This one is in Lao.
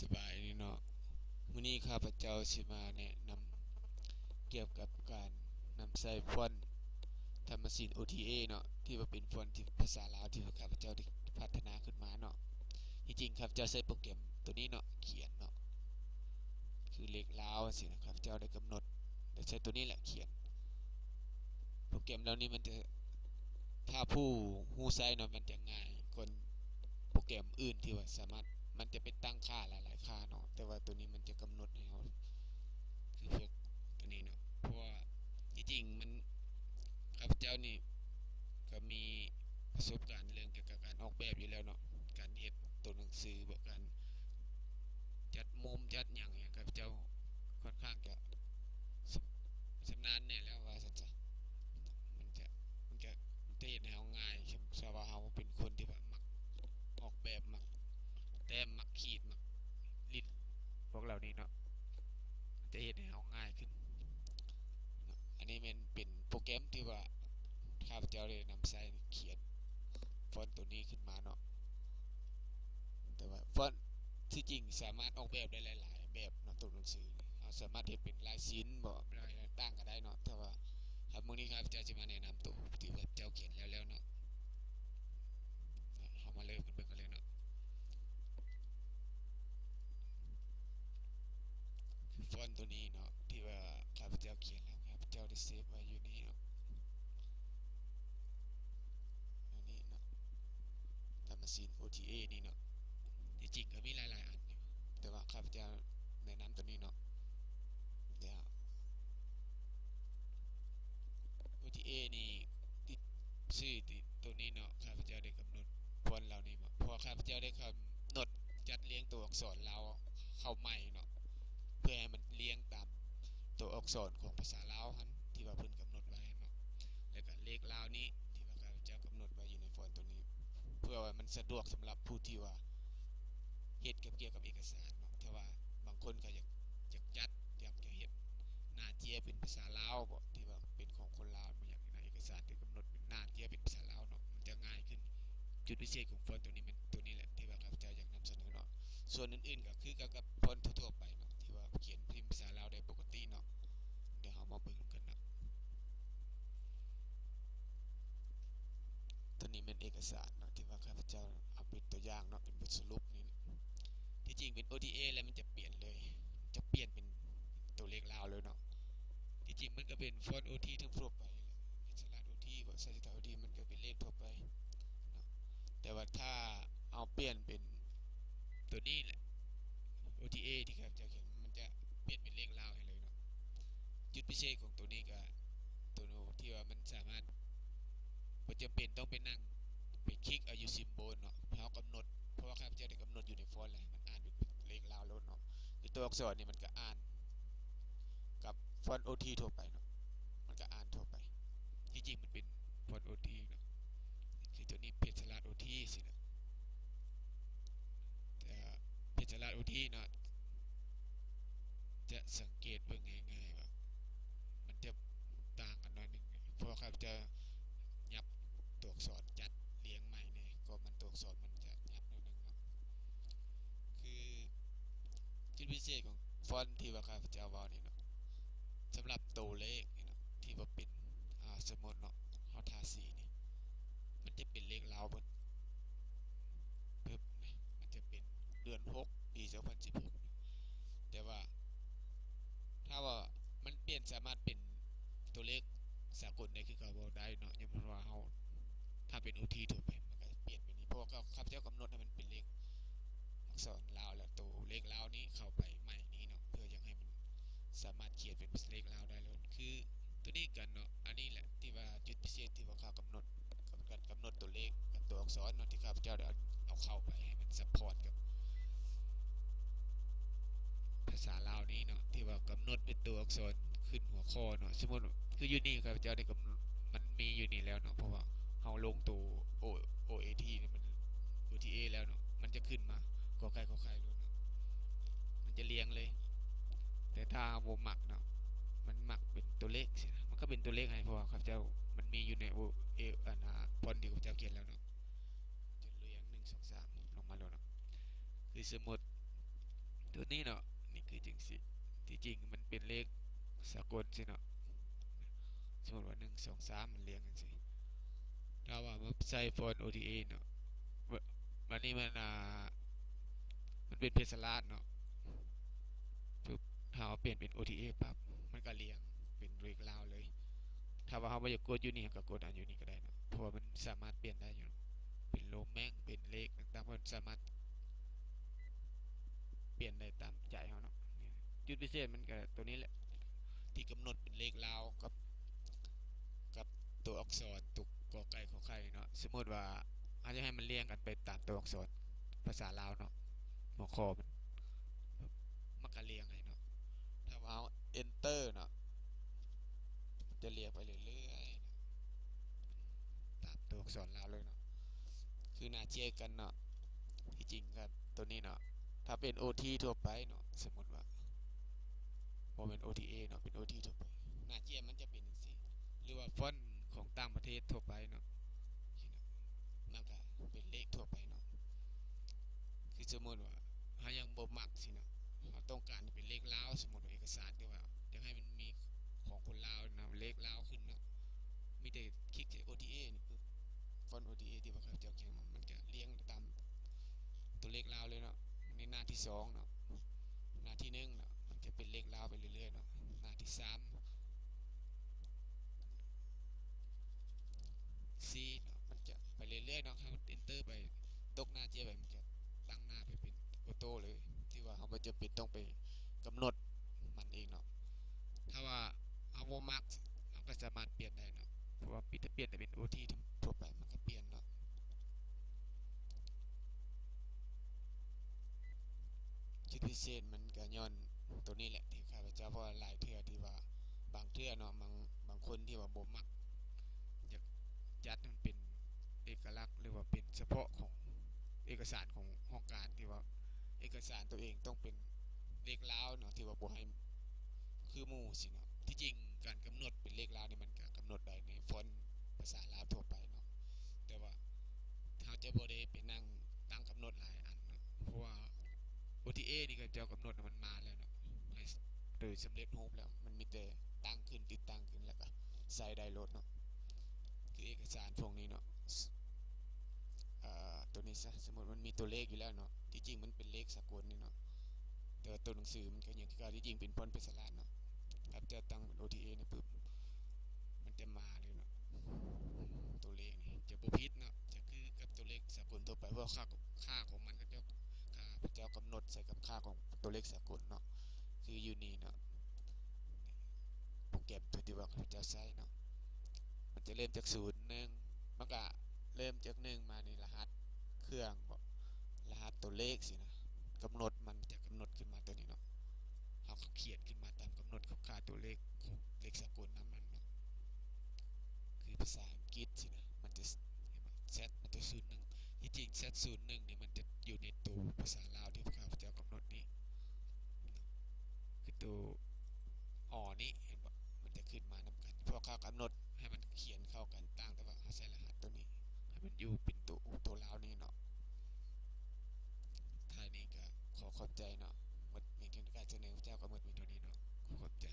ສະບາຍດີເນາະ, ມື້ນີ້ຂ້າພະເຈົ້າຊິມາແນະນຳກ່ຽວກັບການນຳໃຊ້ຟອນທຳມະຊີນ ໂອທີເອ ເນາະ, ທີ່ວ່າເປັນຟອນທີ່ພາສາລາວທີ່ວ່າຂ້າພະເຈົ້າໄດ້ພັດທະນາຂຶ້ນມາເນາະ. ທີ່ຈິງຂ້າພະເຈົ້າໃຊ້ໂປຣແກຣມໂຕນີ້ເນາະ ຂຽນເນາະ ຄືເລກລາວຈັ່ງຊີ້ນະ, ຂ້າພະເຈົ້າໄດ້ກຳນົດ ໄດ້ໃຊ້ໂຕນີ້ແຫຼະຂຽນ. ໂປຣແກຣມເຫຼົ່ານີ້ມັນຈະ ຖ້າຜູ້ຮູ້ໃຊ້ເນາະ ມັນຈະງ່າຍກວ່າໂປຣແກຣມອື່ນທີ່ວ່າສາມາດ ມັນຈະໄປຕັ້ງຄ່າຫຼາຍໆຄ່າເນາະ, ແຕ່ວ່າໂຕນີ້ມັນຈະກຳນົດໃຫ້ເຮົາ ຄືພວກໂຕນີ້ເນາະ. ເພາະວ່າທີ່ຈິງມັນ ຂ້າພະເຈົ້ານີ້ກໍມີປະສົບການເລື່ອງກ່ຽວກັບການອອກແບບຢູ່ແລ້ວເນາະ, ການເຮັດໂຕໜັງສື ແບບການຈັດມຸມຈັດຫຍັງ ຂ້າພະເຈົ້າຄ່ອນຂ້າງຈະ ຊຳນານແດ່ແລ້ວວ່າຊັ້ນຊະ. ມັນຈະ ມັນຈະ ມັນຈະເຮັດໃຫ້ເຮົາງ່າຍ ຖ້າວ່າເຮົາເປັນຄົນທີ່ວ່າມັກອອກແບບ ມັກແຕ້ມ ມັກຂີດ ມັກລິ້ນ ພວກເຫຼົ່ານີ້ເນາະ, ມັນຈະເຮັດໃຫ້ເຮົາງ່າຍຂຶ້ນເນາະ. ອັນນີ້ແມ່ນເປັນໂປຣແກຣມທີ່ວ່າຂ້າພະເຈົ້າໄດ້ນຳໃຊ້ຂຽນຟອນໂຕນີ້ຂຶ້ນມາເນາະ. ແຕ່ວ່າຟອນທີ່ຈິງສາມາດອອກແບບໄດ້ຫຼາຍໆແບບເນາະ, ໂຕໜັງສືເຮົາສາມາດເຮັດເປັນລາຍສິນບໍ ລາຍຕ່າງໆກໍໄດ້ເນາະ. ແຕ່ວ່າ ຄັບ ມື້ນີ້ຂ້າພະເຈົ້າຊິມາແນະນຳໂຕທີ່ວ່າເຈົ້າຂຽນແລ້ວໆເນາະ. ເຮົາມາເລີ່ມກັນເບິ່ງກັນເລີຍເນາະ. ຄືຟອນໂຕນີ້ເນາະ ທີ່ວ່າຂ້າພະເຈົ້າຂຽນແລ້ວ ຂ້າພະເຈົ້າໄດ້ເຊບໄວ້ຢູ່ນີ້ເນາະ. ອັນນີ້ເນາະ ທຳມະຊີນ ໂອທີເອ ນີ້ເນາະ, ທີ່ຈິງກໍມີຫຼາຍໆອັນຢູ່ ແຕ່ວ່າຂ້າພະເຈົ້າແນະນຳໂຕນີ້ເນາະ. ດຽວ ໂອທີເອ ນີ້ ທີ່ຊື່ໂຕນີ້ເນາະ ຂ້າພະເຈົ້າໄດ້ກຳນົດຟອນເຫຼົ່ານີ້ມາ ເພາະວ່າຂ້າພະເຈົ້າໄດ້ກຳນົດຈັດລຽງໂຕອັກສອນລາວເຂົ້າໃໝ່ເນາະ ເພື່ອໃຫ້ມັນລຽງຕາມໂຕອັກສອນຂອງພາສາລາວຫັ້ນ ທີ່ວ່າເພິ່ນກຳນົດໄວ້ເນາະ. ແລ້ວກໍເລກລາວນີ້ ທີ່ວ່າຂ້າພະເຈົ້າກຳນົດໄວ້ຢູ່ໃນຟອນໂຕນີ້ ເພື່ອວ່າມັນສະດວກສຳລັບຜູ້ທີ່ວ່າເຮັດກັບ ກ່ຽວກັບເອກະສານເນາະ. ຖ້າວ່າບາງຄົນເຂົາຢາກ ຢາກຈັດ ຢາກຈະເຮັດໜ້າເຈ້ຍເປັນພາສາລາວບໍ ທີ່ວ່າເປັນຂອງຄົນລາວ ບໍ່ຢາກໃຫ້ເອກະສານຖືກກຳນົດເປັນໜ້າເຈ້ຍເປັນພາສາລາວເນາະ, ມັນຈະງ່າຍຂຶ້ນ. ຈຸດພິເສດຂອງຟອນໂຕນີ້ແມ່ນໂຕນີ້ແຫຼະ ທີ່ວ່າຂ້າພະເຈົ້າຢາກນຳສະເໜີເນາະ. ສ່ວນອື່ນໆກໍຄືກັນກັບຟອນທົ່ວໆໄປເນາະ ທີ່ວ່າຂຽນພິມພາສາລາວໄດ້ປົກກະຕິເນາະ. ດຽວເຮົາມາເບິ່ງນຳກັນເນາະ. ໂຕນີ້ແມ່ນເອກະສານເນາະ ທີ່ວ່າຂ້າພະເຈົ້າເອົາເປັນຕົວຢ່າງເນາະ ເປັນບົດສະຫຼຸບນີ້. ທີ່ຈິງເປັນ ໂອທີເອ ແລ້ວມັນຈະປ່ຽນເລີຍ ຈະປ່ຽນເປັນຕົວເລກລາວເລີຍເນາະ. ທີ່ຈິງມັນກໍເປັນຟອນ ໂອທີ ທົ່ວໆໄປ ເພັດສະລາດ ໂອທີ ບໍ ໄຊສະຕາ ໂອທີ ມັນກໍເປັນເລກທົ່ວໄປເນາະ. ແຕ່ວ່າຖ້າເຮົາປ່ຽນເປັນໂຕນີ້ແຫຼະ ໂອທີເອ ທີ່ຂ້າພະເຈົ້າຂຽນ ມັນຈະປ່ຽນເປັນເລກລາວໃຫ້ເລີຍເນາະ. ຈຸດພິເສດຂອງໂຕນີ້ກໍ ໂຕທີ່ວ່າມັນສາມາດ ບໍ່ຈຳເປັນຕ້ອງໄປນັ່ງໄປຄລິກເອົາຢູ່ຊິມໂບນເນາະ ເຮົາກຳນົດ ເພາະວ່າຂ້າພະເຈົ້າໄດ້ກຳນົດຢູ່ໃນຟອນແລ້ວ ມັນອ່ານເປັນເລກລາວໂລດເນາະ. ຄືຕົວອັກສອນນີ້ມັນກໍອ່ານກັບຟອນ ໂອທີ ທົ່ວໄປເນາະ, ມັນກໍອ່ານທົ່ວໄປ. ທີ່ຈິງມັນເປັນຟອນ ໂອທີ ເນາະ, ຄືໂຕນີ້ເພັດສະລາດ ໂອທີ ຊີ້ນະ. ເພດສະລາດ ໂອທີ ເນາະ ຈະສັງເກດເບິ່ງງ່າຍໆວ່າ ມັນຈະຕ່າງກັນໜ້ອຍໜຶ່ງ ເພາະວ່າຂ້າພະເຈົ້າຫຍັບຕົວອັກສອນຈັດລຽງໃໝ່ແດ່ ກໍມັນຕົວອັກສອນມັນຈະຫຍັບໜ້ອຍໜຶ່ງເນາະ. ຄືຈຸດພິເສດຂອງຟອນທີ່ວ່າຂ້າພະເຈົ້າເວົ້ານີ້ເນາະ ສຳລັບໂຕເລກນີ້ເນາະ ທີ່ວ່າເປັນ ອາ ສົມມຸດເນາະ ເຮົາທາສີນີ້ ມັນຈະເປັນເລກລາວເບິດ ປຶບ ມັນຈະເປັນເດືອນຫົກ ປີສອງພັນສິບຫົກ. ແຕ່ວ່າຖ້າວ່າມັນປ່ຽນ ສາມາດເປັນຕົວເລກສາກົນໄດ້ຄືເກົ່າບໍ່? ໄດ້ເນາະ, ຍ້ອນວ່າເຮົາ ຖ້າເປັນ ໂອທີ ທົ່ວໄປ ມັນກໍຈະປ່ຽນແບບນີ້ ເພາະວ່າຂ້າພະເຈົ້າກຳນົດໃຫ້ມັນເປັນເລກອັກສອນລາວ ແລ້ວໂຕເລກລາວນີ້ເຂົ້າໄປໃໝ່ນີ້ເນາະ ເພື່ອຢາກໃຫ້ມັນສາມາດຂຽນເປັນເລກລາວໄດ້ເລີຍ. ຄື ຕົວນີ້ກັນເນາະ, ອັນນີ້ແຫຼະທີ່ວ່າຈຸດພິເສດທີ່ວ່າຂ້າກຳນົດ ການກຳນົດຕົວເລກກັບຕົວອັກສອນເນາະ ທີ່ຂ້າພະເຈົ້າໄດ້ເອົາ ເອົາເຂົ້າໄປໃຫ້ມັນຊັບພອດກັບພາສາລາວນີ້ເນາະ ທີ່ວ່າກຳນົດເປັນຕົວອັກສອນຂຶ້ນຫົວຂໍ້ເນາະ. ສົມມຸດຄືຢູ່ນີ້ ຂ້າພະເຈົ້າໄດ້ກຳ ມັນມີຢູ່ນີ້ແລ້ວເນາະ ເພາະວ່າເຮົາລົງໂຕ ໂອ ໂອເອທີ ນີ້ ມັນ ໂອທີເອ ແລ້ວເນາະ ມັນຈະຂຶ້ນມາ ກ ຂ ຄ ໂລດເນາະ ມັນຈະລຽງເລີຍ. ແຕ່ຖ້າເຮົາບໍ່ມັກເນາະ ມັນມັກເປັນຕົວເລກຊີ້ນະ ມັນກໍເປັນຕົວເລກໃຫ້ ເພາະວ່າຂ້າພະເຈົ້າ ມັນມີຢູ່ໃນ ໂອ ເອ ອັນ ອ່າ ຟອນທີ່ຂ້າພະເຈົ້າຂຽນແລ້ວເນາະ ຈະລຽງ ໜຶ່ງ ສອງ ສາມ ລົງມາໂລດເນາະ. ຄືສົມມຸດ ຕົວນີ້ເນາະ ນີ້ຄືຈັ່ງຊີ້ ທີ່ຈິງມັນເປັນເລກສາກົນຊີ້ເນາະ ສົມມຸດວ່າ ໜຶ່ງ ສອງ ສາມ ມັນລຽງຈັ່ງຊີ້. ຖ້າວ່າມາໃສ່ຟອນໂອທີເອເນາະ ບ- ບັດນີ້ມັນ ອ່າ ມັນເປັນເພຊສະລາດເນາະ ປຶບ ຖ້າເຮົາປ່ຽນເປັນໂອທີເອປັບ ມັນກະລຽງເປັນເລກລາວເລີຍ. ຖ້າວ່າເຮົາບໍ່ຢາກກົດຢູ່ນີ້ ເຮົາກະກົດເອົາຢູ່ນີ້ກະໄດ້ເນາະ ເພາະວ່າມັນສາມາດປ່ຽນໄດ້ຢູ່ເນາະ ເປັນໂຣມແມັນ ເປັນເລກຕ່າງໆ ເພິ່ນສາມາດປ່ຽນໄດ້ຕາມໃຈເຮົາເນາະ. ຈຸດພິເສດມັນກະໂຕນີ້ແຫຼະ ທີ່ກຳນົດເປັນເລກລາວກັບ ກັບໂຕອັກສອນ ໂຕ ກ ໄກ່ ຂໍໄຂ່ ເນາະ. ສົມມຸດວ່າເຮົາຢາກໃຫ້ມັນລຽງກັນໄປຕາມໂຕອັກສອນພາສາລາວເນາະ ຫົວຂໍ້ມັນ ມັນກະລຽງໃຫ້ເນາະ. ຖ້າວ່າເຮົາເອັນເຕີເນາະ ຈະລຽງໄປເລື້ອຍໆ ຕາມໂຕອັກສອນລາວເລີຍເນາະ ຄືໜ້າຈຽກັນເນາະ. ທີ່ຈິງກະໂຕນີ້ເນາະ ຖ້າເປັນໂອທີທົ່ວໄປເນາະ ສົມມຸດວ່າ ບໍ່ແມ່ນໂອທີເອເນາະ ເປັນໂອທີທົ່ວໄປ ໜ້າຈຽມັນຈະເປັນຈັ່ງຊີ້ ຫຼືວ່າຟອນຂອງຕ່າງປະເທດທົ່ວໄປເນາະ ມັນກະເປັນເລກທົ່ວໄປເນາະ. ຄືສົມມຸດວ່າເຮົາຍັງບໍ່ມັກຊີ້ເນາະ ເຮົາຕ້ອງການເປັນເລກລາວ ສົມມຸດວ່າເອກະສານທີ່ວ່າຢາກໃຫ້ມັນມີຂອງຄົນລາວນະ ເລກລາວຂຶ້ນເນາະ ມີແຕ່ຄລິກໃສ່ໂອທີເອນີ້ປຶບ ຟອນໂອທີເອທີ່ວ່າເຂົາເຈົ້າຂຽນມາ ມັນຈະລຽງຕາມໂຕເລກລາວເລີຍເນາະ. ໃນໜ້າທີສອງເນາະ ໜ້າທີໜຶ່ງເນາະ ມັນຈະເປັນເລກລາວໄປເລື້ອຍໆເນາະ. ໜ້າທີສາມ ສີ່ເນາະ ມັນຈະໄປເລື້ອຍໆເນາະ. ເຮົາເອັນເຕີໄປ ຕົກໜ້າຈຽໄປ ມັນຈະຕັ້ງໜ້າໄປເປັນໂອໂຕ້ເລີຍ ທີ່ວ່າເຮົາບໍ່ຈຳເປັນຕ້ອງໄປກຳນົດມັນເອງເນາະ. ຖ້າວ່າເຮົາບໍ່ມັກ ເຮົາກະສາມາດປ່ຽນໄດ້ເນາະ ເພາະວ່າປິດ ຖ້າປ່ຽນໄດ້ເປັນໂອທີທົ່ວໄປ ມັນກະປ່ຽນເນາະ. ຈຸດພິເສດມັນກະຍ້ອນໂຕນີ້ແຫຼະ ທີ່ຂ້າພະເຈົ້າ ເພາະວ່າຫຼາຍເທື່ອທີ່ວ່າ ບາງເທື່ອເນາະ ບາງ ບາງຄົນທີ່ວ່າບໍ່ມັກ ຢາກຈັດໃຫ້ມັນເປັນເອກະລັກ ຫຼືວ່າເປັນສະເພາະຂອງເອກະສານຂອງຫ້ອງການ ທີ່ວ່າເອກະສານໂຕເອງຕ້ອງເປັນເລກລາວເນາະ ທີ່ວ່າບໍ່ໃຫ້ຄືໝູ່ຊີ້ເນາະ. ທີ່ຈິງການກຳນົດເປັນເລກລາວນີ້ ມັນກະກຳນົດໄດ້ໃນຟອນພາສາລາວທົ່ວໄປເນາະ ແຕ່ວ່າເຮົາຈະບໍ່ໄດ້ໄປນັ່ງຕັ້ງກຳນົດຫຼາຍອັນເນາະ ເພາະວ່າໂອທີເອນີ້ເຂົາເຈົ້າກຳນົດໃຫ້ມັນມາແລ້ວເນາະ ໃຫ້ໂດຍສຳເລັດຮູບແລ້ວ ມັນມີແຕ່ຕັ້ງຂຶ້ນ ຕິດຕັ້ງຂຶ້ນ ແລ້ວກະໃຊ້ໄດ້ໂລດເນາະ. ຄືເອກະສານພວກນີ້ເນາະ ເອີ ໂຕນີ້ຊະ ສົມມຸດມັນມີໂຕເລກຢູ່ແລ້ວເນາະ ທີ່ຈິງມັນເປັນເລກສາກົນນີ້ເນາະ ແຕ່ວ່າໂຕໜັງສືມັນກະຍັງຄືເກົ່າ ທີ່ຈິງເປັນຟອນເພຊສະລາດເນາະ. ຄັນເຈົ້າຕັ້ງເປັນໂອທີເອນີ້ປຶບ ມັນຈະມາເລີຍເນາະ ໂຕເລກນີ້ຈະບໍ່ຜິດເນາະ ຈະຄືກັບໂຕເລກສາກົນທົ່ວໄປ ເພາະວ່າຄ່າ ຄ່າຂອງມັນ ເຂົາເຈົ້າ ຂ້າພະເຈົ້າກຳນົດໃສ່ກັບຄ່າຂອງໂຕເລກສາກົນເນາະ. ຄືຢູ່ນີ້ເນາະ ໂປຣແກຣມໂຕທີ່ວ່າຂ້າພະເຈົ້າໃຊ້ເນາະ ມັນຈະເລີ່ມຈາກສູນ ໜຶ່ງ ມັນກະເລີ່ມຈາກໜຶ່ງມານີ້ ລະຫັດເຄື່ອງບໍ ລະຫັດໂຕເລກຊີ້ນະ ກຳນົດ ມັນຈະກຳນົດຂຶ້ນມາໂຕນີ້ເນາະ ເຮົາກະຂຽນຂຶ້ນມາຕາມກຳນົດຂອງຄ່າໂຕເລກ ຂອງເລກສາກົນນຳນັ້ນເນາະ. ຄືພາສາອັງກິດຊີ້ນະ ມັນຈະ ເຫັນບໍ່ ແຊັດ ມັນຈະສູນໜຶ່ງ ທີ່ຈິງແຊັດສູນໜຶ່ງນີ້ ມັນຈະຢູ່ໃນໂຕພາສາລາວທີ່ພວກຂ້າພະເຈົ້າກຳນົດນີ້ ຄືໂຕ ອໍ ນີ້ ເຫັນບໍ່ ມັນຈະຂຶ້ນມານຳກັນ ເພາະເຂົາກຳນົດໃຫ້ມັນຂຽນເຂົ້າກັນ ຕ່າງແຕ່ວ່າເຮົາໃສ່ລະຫັດໂຕນີ້ ໃຫ້ມັນຢູ່ເປັນໂຕ ໂຕລາວນີ້ເນາະ. ທ້າຍນີ້ກະຂໍຂອບໃຈເນາະ ໝົດ ມີການສະເໜີເຈົ້າກະໝົດມີເທົ່ານີ້ເນາະ ຂໍຂອບໃຈ.